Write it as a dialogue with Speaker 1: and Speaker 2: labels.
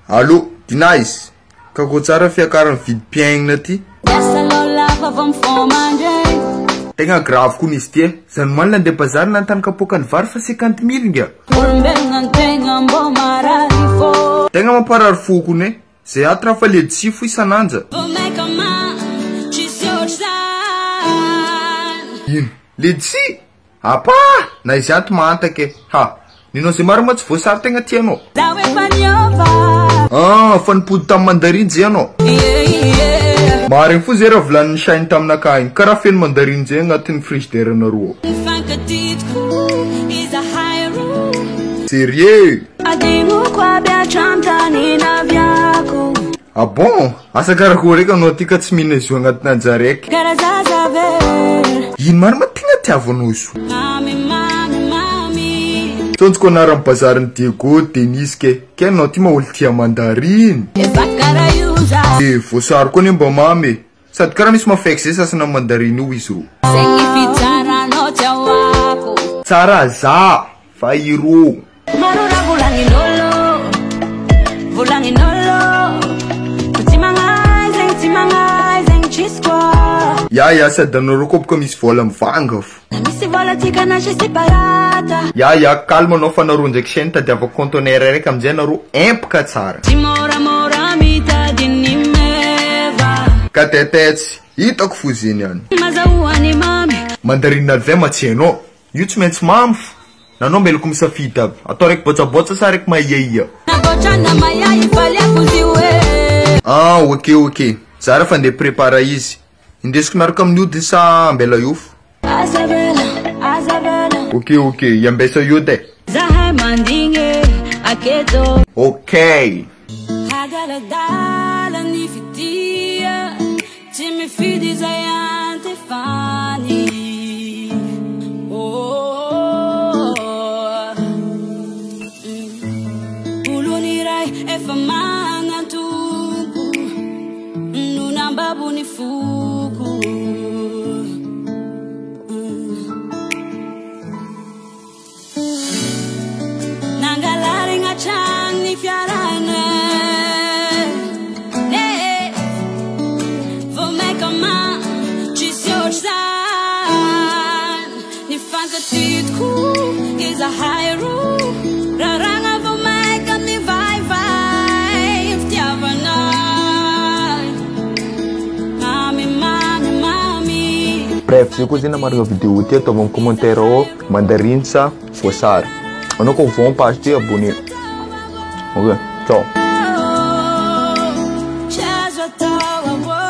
Speaker 1: Allô, Dinaise, Kakao tsara fiakaran'ny vidim-piaignana ty.
Speaker 2: Miasa loha lava vao mifoha mandraigny.
Speaker 1: Tegna grave kony izy ty e. Za nomaly nandeha bazary nanontany kapoakan'ny vary fa 50 mille nga.
Speaker 2: Olombelogna ny tegna mbô marary fô.
Speaker 1: Tegna mamparary fo kony e. Zay ato raha fa ledsi fo isan'anja.
Speaker 2: Vao maika ma tsisy ohatr'izany.
Speaker 1: Ino? Ledsi? Apa! Na izy ato mahantaka e. Ha! Ninao zay marina ma tsy voasary tegna tianao.
Speaker 2: Zaho efa niova.
Speaker 1: Ah, fa nipody tamin'ny mandarine zay anao.
Speaker 2: Yeah, yeah.
Speaker 1: Marigny fo zay raha volanin'i Shine taminakahy igny. Karaha feno mandarine zay agnatin'ny frigidaire nareo ao.
Speaker 2: Nifankatia tokoa izahay roa.
Speaker 1: Sérieux?
Speaker 2: Adinoko aby hatramin'ny tany naviako.
Speaker 1: Ah bon? Asa karakory eky anao ty ka tsy mihina izy io agnatina anjaraiky.
Speaker 2: Karaha zaza very.
Speaker 1: Ino marina ma tegna tiavanao izy io?
Speaker 2: Mamy, mamy, mamy.
Speaker 1: Tsonjoko anaran'ny bazarin'i Diego, Denise ke. Ke anao ty ma olo tia mandarine?
Speaker 2: Efa karaha io za.
Speaker 1: Eh, voasary koa anie mba mamy e. Sady karaha misy mafaiky zay sasana mandarine io izy ro.
Speaker 2: Zegny fitsaranao tsy ahoako.
Speaker 1: Tsara za fa iro.
Speaker 2: Maro raha volagnin'ôlo, volagnin'ôlo. Fa tsy magnahy zegny, tsy magnahy zegny tsisy koa.
Speaker 1: Ya ya sady anareo koa boka misy vola mivanga fo.
Speaker 2: Na misy vola tsika na tsisy parata.
Speaker 1: Ya ya calme anao fa nareo ndraiky chaine tadiavako conteneur raiky amizay nareo empaka tsara.
Speaker 2: Tsy môramôra mitady ny meva.
Speaker 1: Ka tetetsy hitako fo zegny any.
Speaker 2: Mazahoa ny mamy.
Speaker 1: Mandarine alvin ma tsy hainao. Io tsy maintsy mamy fo. Nanao meloko misafidy aby. Atao raiky bôtsabôtsa sa raiky mahiahia?
Speaker 2: Na bôtra na mahiahy ifaliako izy io e.
Speaker 1: Ah ok ok. Za raha fa ndeha prepare izy. Indesiko miaraka amin'ny hodiny sa ambela eo fo?
Speaker 2: Aza avela, aza avela.
Speaker 1: Ok ok, iambesa eo de.
Speaker 2: Zahay mandigny e, aketo.
Speaker 1: Ok.
Speaker 2: Adaladala ny fitia, tsy mifidy izay antefany. Oh, olon'iray efa manan-tompo no nambabo ny foko. Nangalarigna hatrany ny fiarahana. Eh, vao maika ma tsisy ohatr'izany. Nifankatia tokoa izahay roa. Raràna vao maika mivaivay fitiavana. Mamy, mamy, mamy.
Speaker 1: Bref, zay koa zay namarina vidéo ty ataovy amin'ny commentaire ao mandarine sa voasary. Anao koa vao page ty abonné. Ok, ciao.
Speaker 2: Tsy azo atao ahoana.